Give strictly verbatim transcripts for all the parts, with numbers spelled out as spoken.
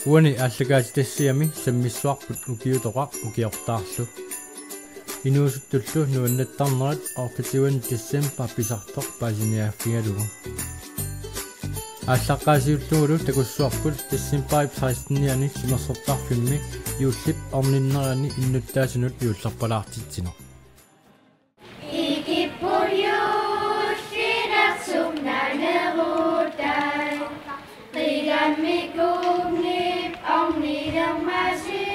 Uani aallakaatitassiami sammissuarput ukiutoqaq ukiortaarlu. Inuusuttullu nuannaartarnerat aartatiuani december pisartoq paasiniaaffigalugu. Aallaqqaasiullugulu takussuarput decembarip sekstenianni timersortarfimmi juullip orninnerani innuttaasunut juullerpalaartitsineq. Ikippuliullinersup nanerutai, qigammikunngip ornilermasi,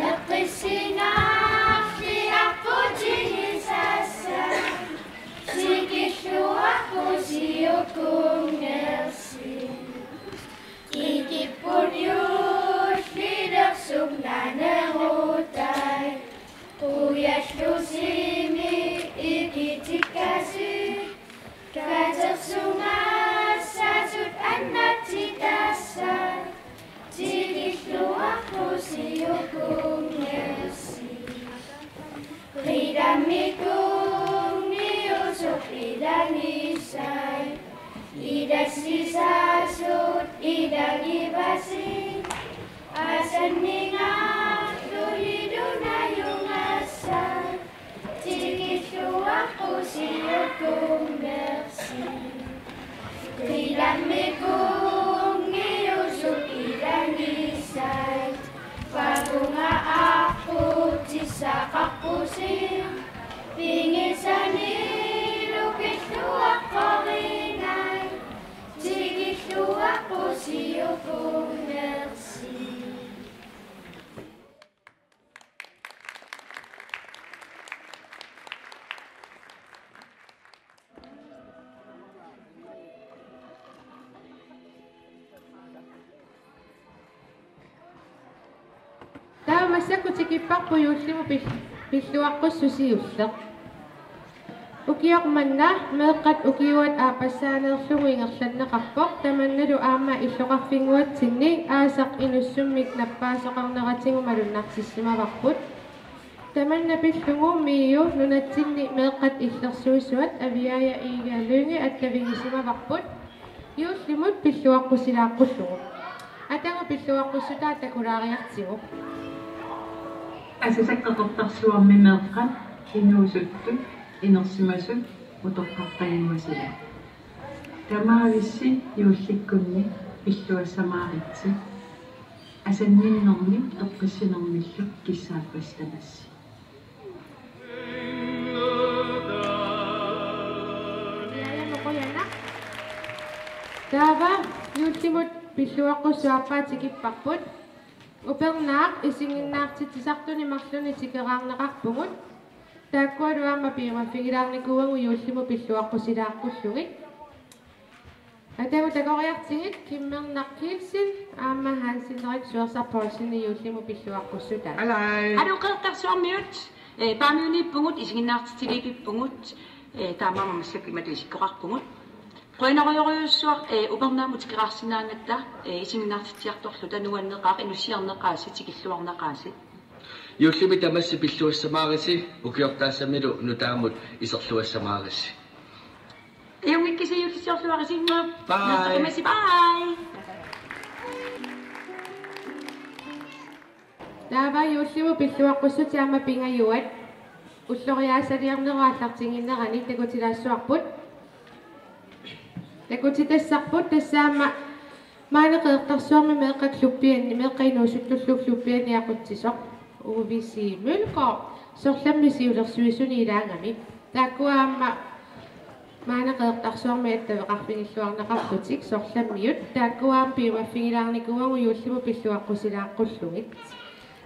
eqqissingaarli aqqutigisassat, tikilluaqqusiukunnersi. Ikippuliullinersup nanerutai, qujallusimi ikitikkasi, katersugassatut annatsitassat, tikilluaqqusiukunnersi. Qigammikunniusoq ilagissai, ilassisaasut ilagivasi, asanningaarluni lunajugassat, tikilluaqqusiukunnersi. Qigammikunniusoq ilagissai, pakunga aqqutissaqarpusi, pigisanilu pilluaqqorinai, tikilluaqqusiukunnersi. Taava massakkut tikipparput juullimut pil-, pilluaqqussusiulleq. Ukioq manna meeqqat ukiuat aappassaaneerlugu ingerlanneqarpoq, tamannalu aamma illoqarfinnguatsinni aasaq inussummik nappaasoqarneratigut malunnartissimavarput. Tamanna pillugu MIO nunatsinni meeqqat illersuisuat Aviaja Iiga Lynge attavigisimavarput juullimut pilluaqqusilaaqqullugu. Atagu pilluaqqussutaat takulaariartigu. Asasakka Qeqertarsuarmi meeqqat inuusuttut inersimasut utoqqartaginnguasilipput. Tamaavissi juullikkunni pilluassamaaritsi. Asanninnermi eqqissinermillu kissaappassi tamassi. Taava juullimut pilluaqqussuarput aamma tikipparput. Upernaaq isiginnaartitsisartuni marlunni tikeraarneqarpugut. Taakkualu aamma piumaffigilaarnikuuagut juullimut pilluaqqusilaaqqullugu. Atagu takoriartigit Kimmernaq Kielsen aamma Hans Henrik Suersaq Poulsen juullimut pilluaqqussutaat. Alai. Aluu Qeqertarsuarmiut, eh, Paamiuniippugut, isiginnaartitsiliippugut, eh, taamaammat massakkut imatut isikkoqarpugut. Qujanarujorujussuaq, eh, Upernaamut tikeraarsinnaagatta, eh, isiginnaartitsiartorluta nuanneqaaq, inussiarneqaasi, tikilluarneqaasi. Juullimi tamassi pilluassamaarisi, ukiortaassamilu nutaamut iserluassamaarisi. Iungikkisi juullisiorluarisi. Bye. Naataqimasi, bye. Taava juullimut pilluaqqussutit aamma pingajuat ulloriaasaliornerup aallartinnginnerani takutilaassuarput. Takutitassarput tassa aamma maani Qeqertarsuarmi meeqqat klubbianni, meeqqat inuusuttullu klubbianni aqutsisoq Ove C. Mølgaard, sorlammi siulersuisuni ilaagami. Taakkua aamma maani Qeqertarsuarmi attaveqarfigilluarneqarlutik sorlammiut, taakkua aamma piumaffigilaarnikuuagut juullimut pilluaqqusilaaqqullugit.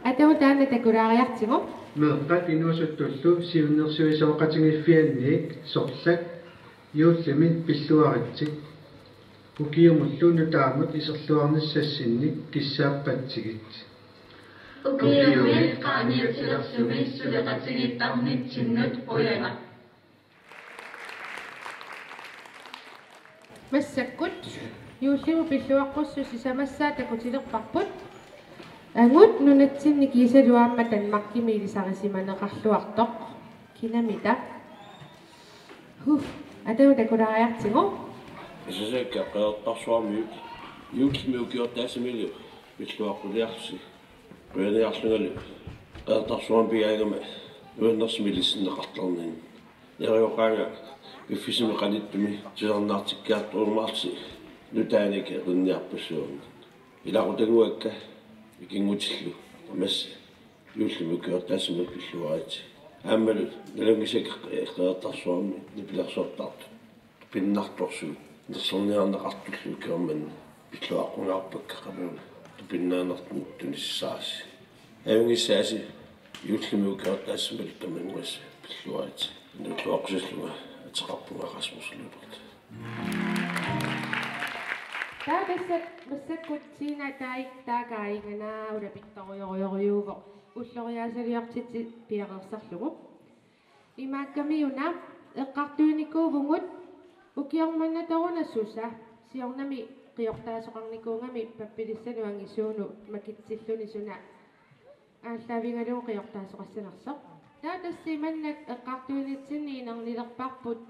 Atagu taanna takulaariartigu. Meeqqat inuusuttullu siunnersuisoqatigiiffianniit sorlak juullimi pilluaritsi. Ukiumullu nutaamut iserluarnissassinnik kissaappatsigit. Ukiumi qaangiutilersumi suleqatigiittarnitsinnut qujanaq. Massakkut juullimut pilluaqqussuseq sisamassaa takutilerparput. Angut nunatsinni kiisalu aamma Danmarkimi ilisarisimaneqarluartoq. Kinamita? Huh, atagu takulaariartigu. Asasakka Qeqertarsuarmiut juullimi ukiortaassamilu Pilluaqquliarlusi. Qujaniarlungalu Qeqertarsuarmi pigaangama nuannersumik ilissinneqartarnini. Neriuqaanga piffissami qanittumi tusarnaartikkiartorumaarlusi nutaanik eqinniarpassuarnik. Ilaqutaguakka ikinngutillu tamassi juullimi ukiortaassammata pilluaritsi. Aammalu nalunngisakka Qeqertarsuarmi nipilersortartut tupinnartorsuit nersorniarneqartullu ukioq manna pilluaqqugaarpakka qamuuna tupinnaanertut tunissaasi. Ajunngissaasi juullimi ukiortaassammata tamanguassi pilluaritsi. Nuulluaqqusillunga ateqarpunga Rasmus Lyberth. Taava tassa massakkut Tina Taik taakaainganaa ulapittorujorujorujussuuvoq ulloriaasaliortitsi piareersarlugu. Imaakkamiuna eqqartuinikuuvugut ukioq mannatoruna susa siornami qiortaasoqarnikuugami pappilissanut angisuunut makitsilluni suna aallaavigalugu qiortaasoqassanersoq. Taava tassa imannak eqqartuinitsinni inernilerparput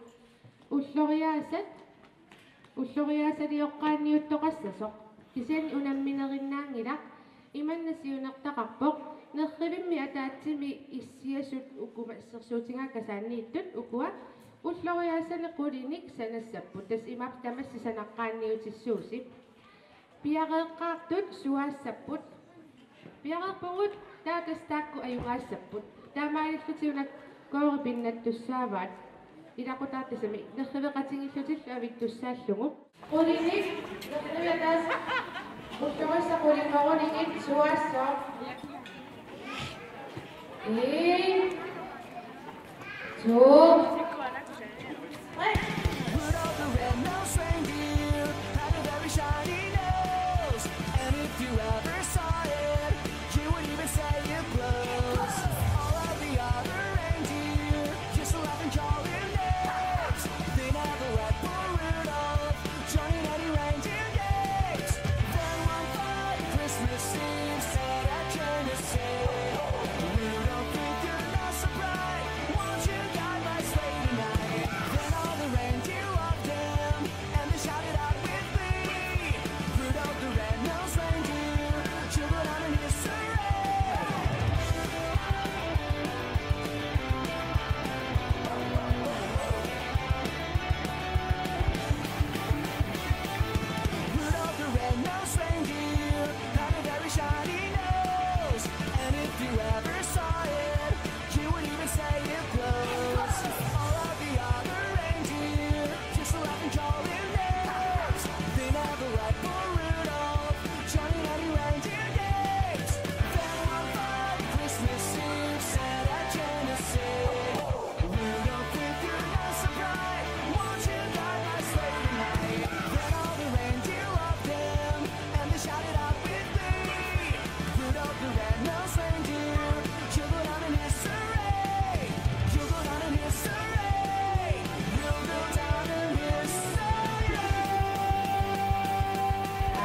ulloriaasat, ulloriaasalioqqaanniuttoqassasoq. Kisianni unamminerinnaanngilaq. Imanna siunertaqarpoq: nerrivimmi ataatsimi issiasut ukuma assersuutigaakka saanniittut ukua ulloriaasanik qulinik sanassapput. Tassa imaappoq tamassi sanaqqaanniutissuusi. Piareeqqaartut suaassapput. Piareerpugut taava tassa taakku ajugaassapput. Taamaalillutik una koori pinnattussaavaat. Ilaqutariit tassami nerriveqatigiillutillu avittussaallugu. Qulinik, nerrivik ataaseq ullorissat qulinngorunigit suaassaaq. En, to, tre. Rudolph the red-nosed reindeer had a very shiny nose, and if you ever saw it, you would even say it glows. All of the other reindeer just laugh and call him names. They never let poor Rudolph join in any reindeer games. Then one fine Christmas Eve, Santa came to say, "Rudolph, if you're not so bright, won't you guide my sleigh tonight?" Then all the reindeer loved him, and they shouted out with glee, "Rudolph the red-nosed reindeer, you're good on an Easter egg." Rudolph the red-nosed reindeer had a very shiny nose, and if you ever saw it, you would even say it glows. All of the other reindeer just laugh and call him names. They never let poor Rudolph join in any reindeer games. Then one fine Christmas Eve, Santa came to say, "Rudolph, if you're not so bright, won't you guide my sleigh tonight?" Then all the reindeer loved him, and they shouted out with glee, "Rudolph the red-nosed reindeer, you're good on an Easter egg. You're good on an Easter egg. You're good on an Easter egg."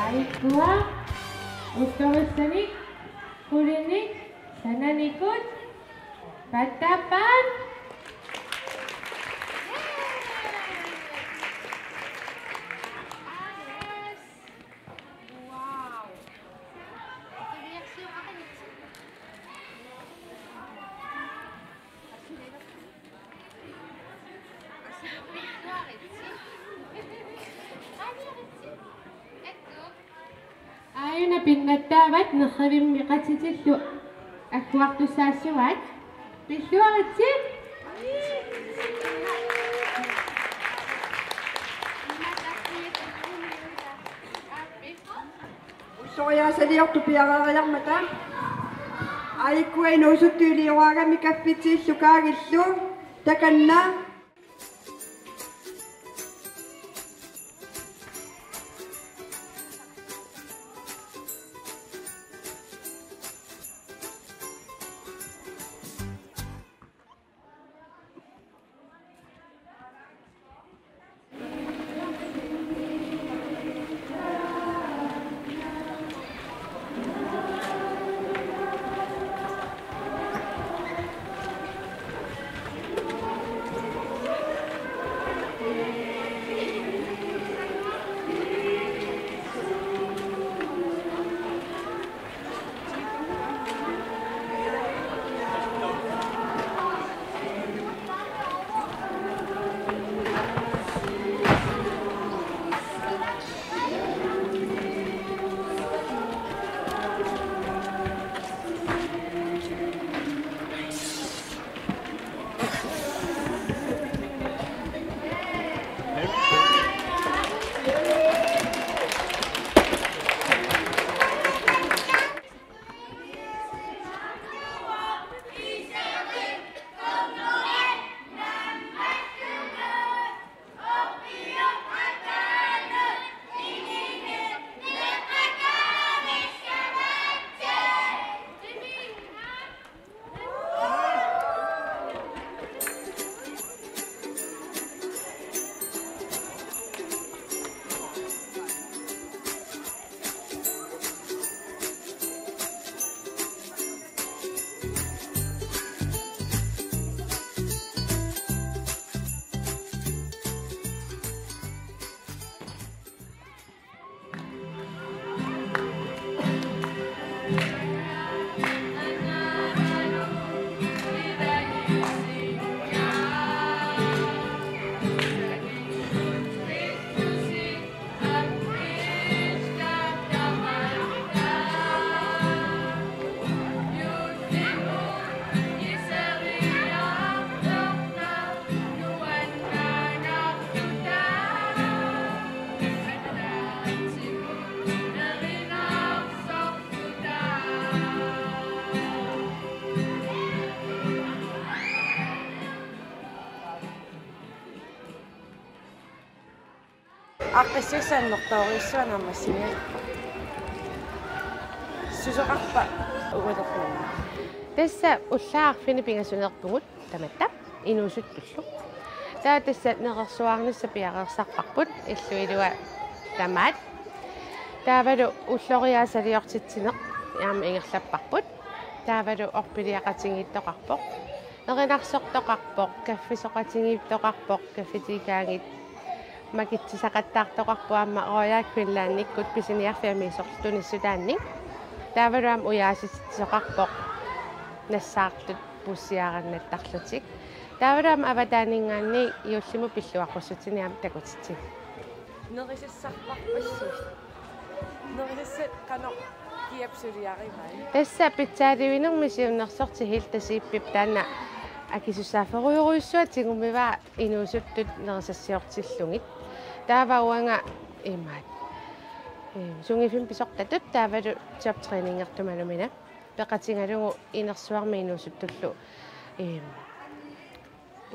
Aikkua, ullorissani qulinik sananikut pattaappaat. Aajuna pinnattaavat nerrivimmi qatitillu agguartussaassavaat. Pilluaritsi. Ulloriaasaliortut piareeriarmata. Aikkua inuusuttut ilioraagamik kaffitsillu kaagillu. Takanna. Aaqqissuussaanertoorujussuaq naammassiniarpoq. Susoqarpa ualernerma? Tassa ullaaq arfineq-pingasuneerpugut tamatta inuusuttullu. Taava tassa nerersuarnissaq piareersarparput illup ilua tamaat. Taavalu ulloriaasaliortitsineq aamma ingerlapparput. Taavalu orpiliaqatigiittoqarpoq. Erinarsortoqarpoq, kaffisoqatigiittoqarpoq, kaffitiikaangit makitsisaqattaartoqarpoq aamma Royal Greenlandikkut pisiniarfimmi sortunissutaanni. Taavalu aamma ujaasititsisoqarpoq nassaartut puussiarannattarlutik. Taavalu aamma avataaninngaanniit juullimut pilluaqqussutinik aamma takutitsivoq. Nerisassarparpassuit. Nerisassat qanoq kiap suliarivai? Tassa pitsaaliuinermi siunnersorti Hilda Zeebip taanna akisussaafferujorujussuaq tigummivaa inuusuttut nerisassiortillugit. Taava uanga imaat. Ee, sunngiffimmi pisortatut taavalu jobtræningertumalumina. Peqatigalugu inersuarmi inuusuttullu. Ee,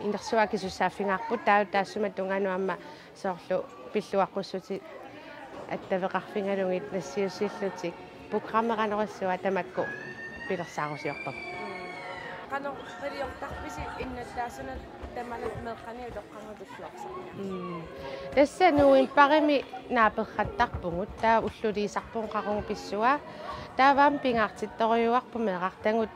inersuaq akisussaaffigaarput taava taassuma tungaanut aamma soorlu pilluaqqussutit attaveqarfigalugit nassiussillutik programmi qanoq issua tamakku pilersaarusiorpagut. Qanoq piliortarpisi innuttaasunut tamanut meeqqanik utoqqanik tulluarsarniarlugu? Mm. Tassa novembarimi naaperrattarpugut, taava ulluliisarpugut qaqugu pissavaa. Taava aamma pingaartittorujuarput meerartagut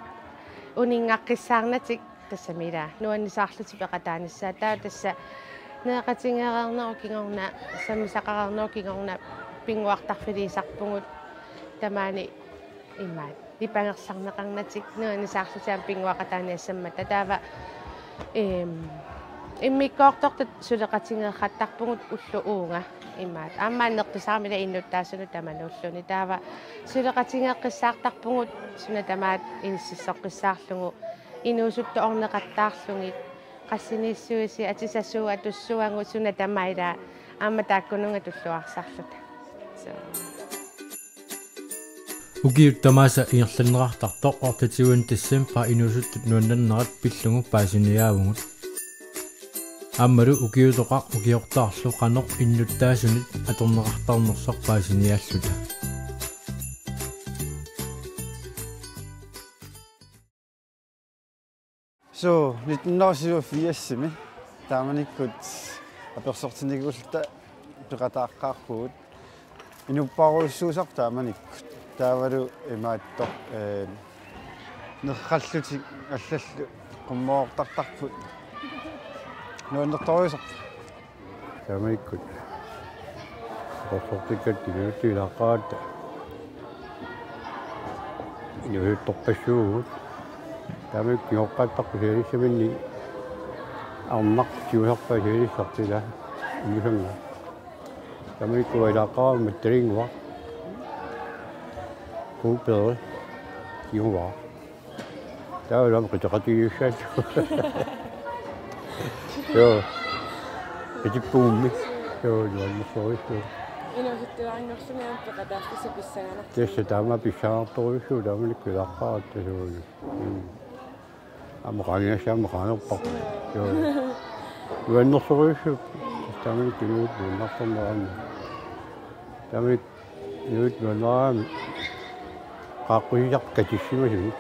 uninngaqqissaarnatik. Tassami ila nuannisaarlutik peqataanissaat, taava tassa nereqatigeereernerup kingorna, sammisaqareernerup kingorna pinnguartarfiliisarpugut tamaani imaat. Nipangersarneqarnatik nuannisaarlutik aamma pinnguaqataaniassammata, taava, eem, immikkoortortut suleqatigeerrattarpugut ulloq uunga imaat. Aamma annertusarami ila innuttaasunut tamanuulluni, taava suleqatigeeqqissaartarpugut suna tamaat inississoqqissaarlugu inuusuttut orneqattaarlugit, qassiniissuisi, atisasuu, atussavagut, suna tamaat ila aamma taakkununnga tulluarsarluta. So. Ukiut tamaasa ingerlanneqartartoq otteogtyvende december inuusuttut nuannernerat pillugu paasiniaavugut. Aammalu ukiutoqaq ukiortaarlu qanoq innuttaasunit atorneqartarnersoq paasiniaalluta. So, nitten hundrede og syvogfirsimi taamanikkut apersortinnikuulluta peqataaqqaarpugut. Inuppassuusarput taamanikkut. Taavalu imaattoq, ee, nerrallutik allallu qummoortartarput. Nuannertorujussuaq. Taamanikkut apersortikkatta inuusuttut ilaaqqaaratta inuusuttorpassuugut. Taamanikkut kingoqqaattarput sialissaminni arnaq tigusarpaa sialissartut ila inuusannga. Taamanikkut ilaaqqaarama Mattalinnguaq, Kuuperi, Kingua. Taavalu aamma qiteqatigiissaat. Joo. Qitippuummi. Joo, nuannersorujussuaq. Inuusuttuaranngorluni aamma peqataallusi pissanganaq. Tassa taama pissanganartorujussuuvoq taamanikkut ilaaqqaaratta, joo. Mm. Aamma qaangiassaammat qaangerpara. Joo. Nuannersorujussuuvoq. Taamanikkut inuit nuannaartarnerat aamma. Taamanikkut inuit nuannaarami qaaqqusisarput katissimasumik.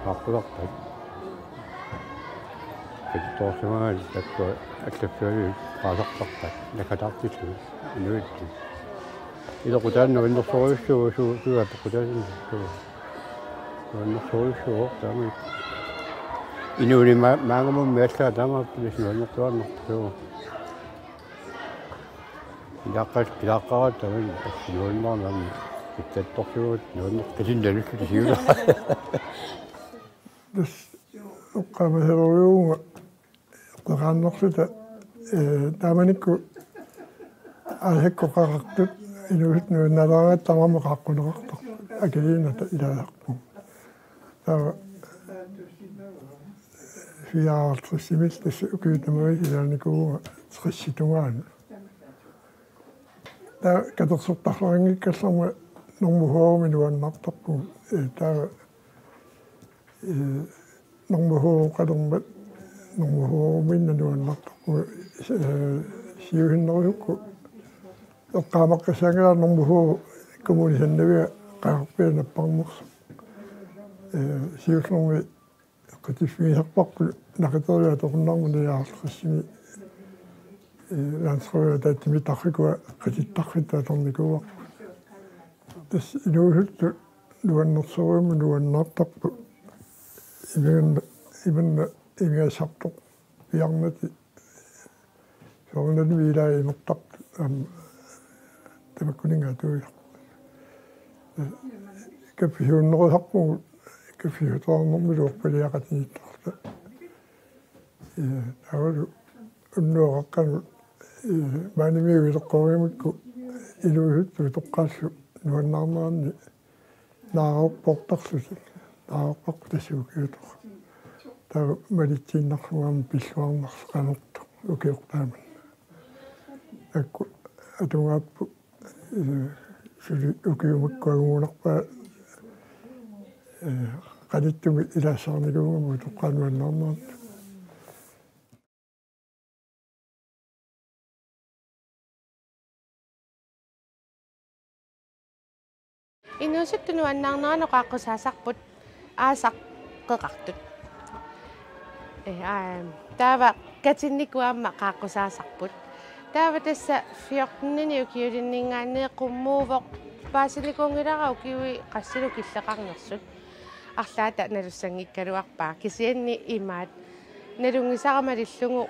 Qaaqqusarpat. Katittoorsimagaanni takkua allaffigalugit qaasartarpat. Naggataartillugit. Inuit. Ilaqutaanna nuannersorujussuuvoq suu-, suugaat qutaanna. Nuannersorujussuuvoq taamanikkut. Inuuneq ma-, maannamut miallaat taamaapput nuannertuaannartoq. Ilaaqqat-, ilaaqqaaratta taamani assinguinnaarnami. Ittattorsugut nuanneq qisinnalussuti siulaa. Tassa eqqaamasalerujussuuvunga eqqaannerluta, ee, taamanikkut aasakkut qaqartut inuusuttut nuannaraangatta tamarmik qaaqquneqartarput akiliinata ilaasarpugut. Taava fireoghalvtredsimi tassa ukiut tamaasa ilaanikuuvunga tressip tungaanut. Taava katersortarluanngikkallarmat normuhoorumi nuannaartarpugut. Ee, taava, ee, normuhoorummat, normuhooruminnaq nuannaartarpugut, ee, Siusinnerusukkut eqqaamaqqissaanngilaq normu fire kommuni Sandevia qaarpia napparnersoq. Ee, siullermi eqqitiffigisarparput naqiteriaat toqunnaarmut niaarlissimi, ee, landsrådip ataatsimiittarfik eqqitittarfittut atornikuuarput. Tassa inuusuttut nuannersorujummik nuannaartarput. Imanna, imanna imigassartoq piarnati soorunami ilaa imertartut aamma tamakkuninnga atuisoq. Kaffisuunnerusarpugut, kaffisutoornermilu orpiliaqatigiittarluta. Ee, taavalu unnuaqaqqanut, ee, maanimiut ileqqorimikku inuusuttut utoqqaallu nuannaarneranni naarorpoortarlutik, naarorparput tassa ukiutoq. Taava malitsiinnarlugu aamma pilluarnarlutik qanortoq ukiortaamani. Taakku atugaapput, ee, suli ukiut makku angugunarpaat, ee, qanittumi ilaassaarnikuugama utoqqaat nuannaarneranni. Inuusuttut nuannaarneranut qaaqqusaasarput aasaq qeqartut. Ee, aa, taava katinnikkut aamma qaaqqusaasarput. Taava tassa fjorteninik ukiulinninngaanniit qummuuvoq, paasinikuunngilara ukiut qassilu killeqarnersut. Arlaata nalussanngikkaluarpaa, kisianni imaat nalunngisara malillugu,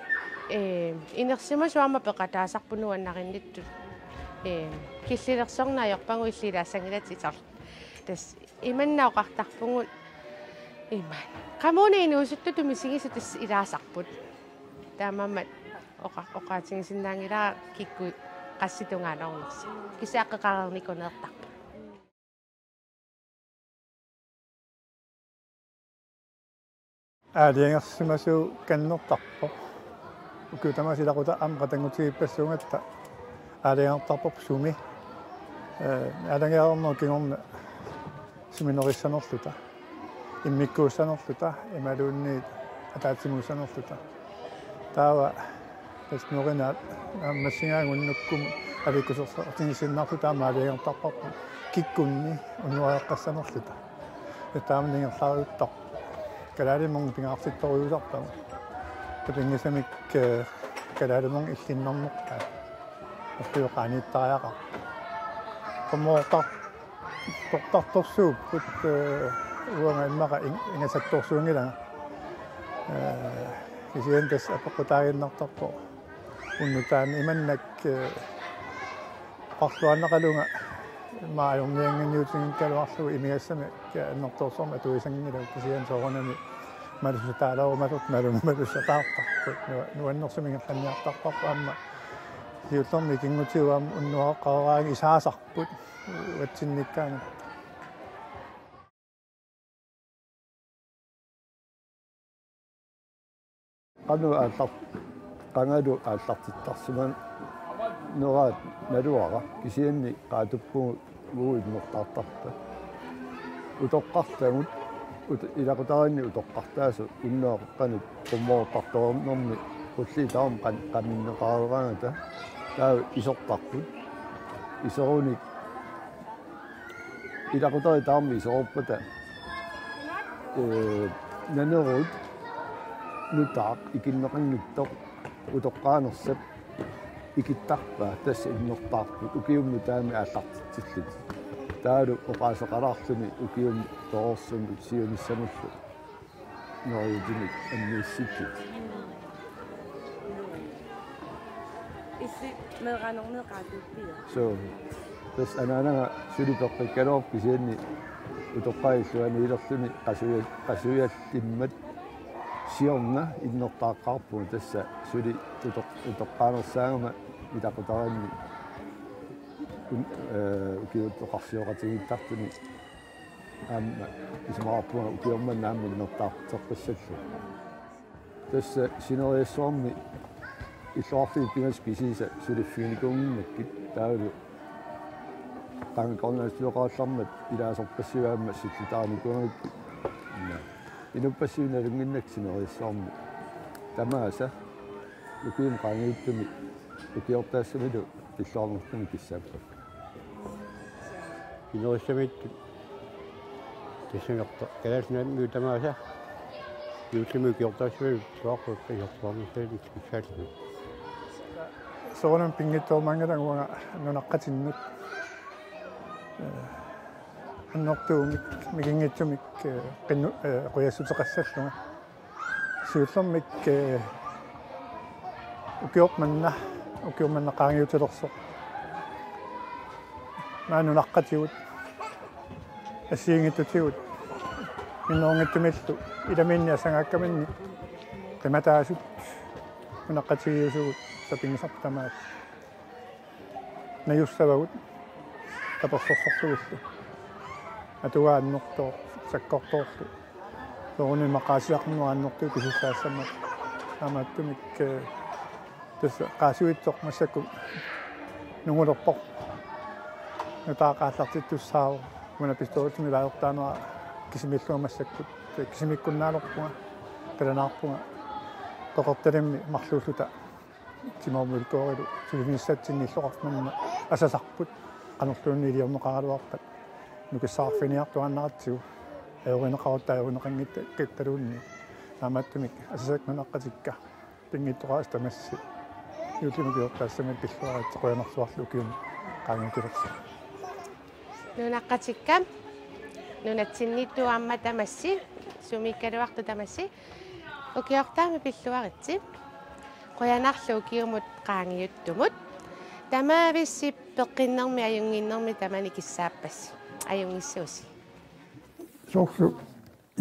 ee, inersimasut aamma peqataasarput nuannarinnittut. Ee, killilersorneq ajorpagut, illit ilaassanngilatit isorl-. Tassa imanna oqartarpugut imaat. Qamuuna inuusuttutut misigisut tassa ilaasarput. Taamaammat oqa-, oqaatigisinnaanngilara kikkut qassit tungaanoornersut. Kisianni qeqareernikuuneertarput. Aalajangersimasukkannertarpoq. Ukiut tamaasa ilaquttat aamma qatanngutigiippassuugatta aalajangertarparput sumi. Ee, aalajangereernerup kingorna suminerissanerluta, immikkuussanerluta, imaluunniit ataatsimuussanerluta. Taava tassa nurinnaat aamma massakkut unnukkut aliikkusersortigisinnaarluta aamma aalajangertarparput kikkunni unnuareqqassanerluta. Taava taama ingerlariuttarpoq. Kalaalimernga pingaartittorujussuusarpagut. Tapinngisamik, ee, Kalaalimernga illinnernerpaat. Orpiup qaaniittariaqarpoq. Qummuartar-, tortartorsuupput, ee, uanga immaqa in-, ingasattorsuunngilanga. Ee, kisianni tassa apeqqutaaginnartarpoq. Unnuk taanna imannak, ee, oqarluaannaqalunga immaqa ajorniannginiutiginngikkaluarlugu imigassamik annertoorsuarmik atuisanngilagut, kisianni soorunami malussutaalaarumasortut malu-, malussataartarput. Nu-, nuannersumik ingerlanniartarparput aamma. Siullermik ikinngutigut aamma unnuaqaqqaaraangat isaasarput uatsinnikkaangatta. Qanoq aallar-, qangalu aallartittarsimaneraat naluara, kisianni qaatuppugut uagut innertaartarpat. Utoqqartagut, ut-, ilaqutariinni utoqqartaasoq unnuaqaqqanut qummuartartoornermi qulliit tamarmik qan-, qaninneqareeraangata taava isortarput. Isorunik ilaqutariit tamarmik isorpata, ee, naneruut nutaaq ikinneqanngitsoq utoqqaanersap ikittarpaa tassa innertaarput ukiumut taama aallartitsillutik. Taavalu oqaaseqalaarluni ukiumut torersumut siunissamullu neriuutinik anniussitsit. Illit meeraanermi qaatuuppiuk? Suu. Tassa anaanaga suli peqqikkaluarpoq kisianni utoqqaat illuanniilerluni qasuja-, qasujallimmat siorna innertaaqqaarpunga, tassa suli utoq-, utoqqaanersaagama ilaqutariinni un-, ee, ukiut oqarsioqatigiittartuni aamma isumaqarpunga ukioq manna aamma innertaarteqqissallugu. Tassa sinerissarmi illoqarfiit pingasut kisiisa suliffiginikuunnginnakkit taavalu qanga koordinaatioqarallarmat ilaasorpassuit aamma sillitaarnikuugakkit. Inuppassuit nalunnginnakkit sinerissarmi. Tamaasa ukiumi qaangiuttumi Ukiortaassamilu pilluarnermik kissaappakka. Inerissamit tassanerpa Kalaallit Nunaanni tamaasa juullimi ukiortaassamilu pilluaqquakka isertuarnissaannik kissaalluni. Soorunami pinngitsoormaanngilanga uanga nunaqqatinnut. Eh, annertuumik, mikinngitsumik, eh, qinnu-, eh, qujassuteqassallunga. Siullermik, eh, ukioq manna, ukioq manna qaangiutilersoq. Maani nunaqqatigut, assigiinngitsutigut, minnerunngitsumillu, ilamiinni assangaakkaminni, qimataasut, nunaqqatigiiusugut, sapinngisarput tamaat. Najussavagut tapersersorlugillu. Atugaa annertooq, sakkortoorlu. Soorunami maqaasiaqarnerat annertuumik pisussaassammat. Taamaattumik, eh, tassa qaasuitsoq massakkut nungulerpoq. Nutaaq aallartittussaavoq. Una pistoortumik ilaasortaanera kisimiillunga massakkut. Kisimikkunnaalerpunga. Qilanaarpunga. Qeqertalimmi marluulluta. Timoormiulkoorilu sulinissatsinni illoqarfimmanna asasarput qanorluunniit iliorneqaraluarpat nukissaqarfiginiartuaannaratsigu ajorineqarutta ajorineqanngitsoq kattaluunniit. Taamaattumik asasakka nunaqqatikka pinngitsoorassi tamassi juullimut ukiortaassamik pilluaritsi qujanarsuarlu ukiumut qaangiutilersoq. Nunaqqatikka nunatsinniittoq aamma tamassi sumiikkaluartoq tamassi ukiortaamik pilluaritsi. Qujanarlu ukiumut qaangiuttumut. Tamaavissi peqqinnermi ajunnginnermi tamani kissaappassi. Ajunngissavasi. Soorlu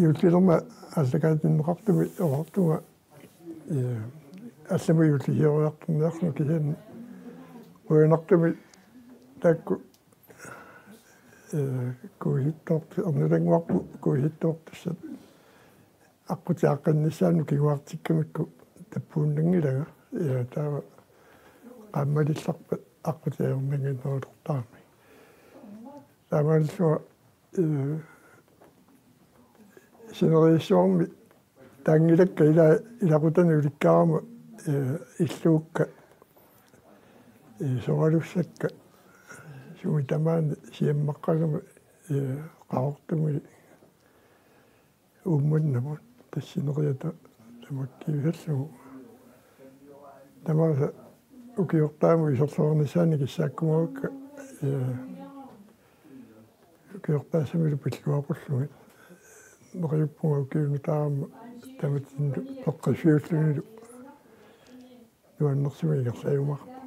juullilerma aallakaatinneqartumi oqartunga, eh, allamut juullisioriartorniarlunga kisianni qujanartumik taakku, eh, kuisittoortu-, ernulannguarput kuisittoortussat aqqutiaaqqinnissaannut kinguartikkamikku tappuunnanngilanga. Ja, taava qaammalillarpat aqqutiaannannginnerulertarami. Taamaalillunga, eh, sineriissuarmi taanngilakka ila-, ilaquttanik ulikkaarama, eh, illuukka, eh, soralussakka sumi tamaani siammaqqagama, eh, Qaqortumi Uummannamut tassineriata tamakkiisallugu. Tamaasa ukiortaamut iserluarnissaannik kissaakkumavakka, eh, ukiortaassamilu pilluaqqullugit. Neriuppunga ukiunut taama tamatinnut peqqissuullunilu nuannersumik ingerlajumaarpunga.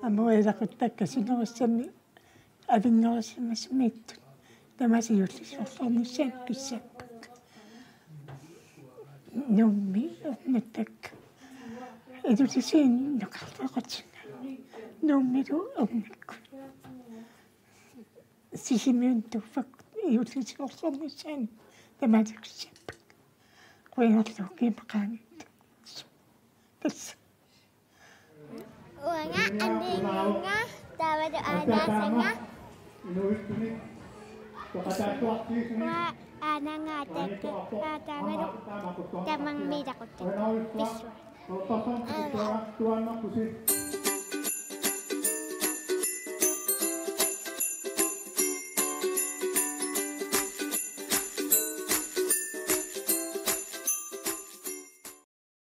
Aamma ilaquttakka sinerissami avinngarusimasumiittut tamaasa juullisiorluarnissaannik kissaappakka. Nuummi ernuttakka. Ilulisiinnut nukarleqatiga. Nuummilu ernukkut. Sisimiunut tuffakkut juullisiorluarnissaannik tamaasa kissaappakka. Qujanarlu ukiumut qaangiuttumut. Tassa. Uanga Anniinnguunga taavalu aanaasanga. Uanga aanaannga aataakka, aa, taavalu tamarmi ilaquttakka. Pissua. Aana.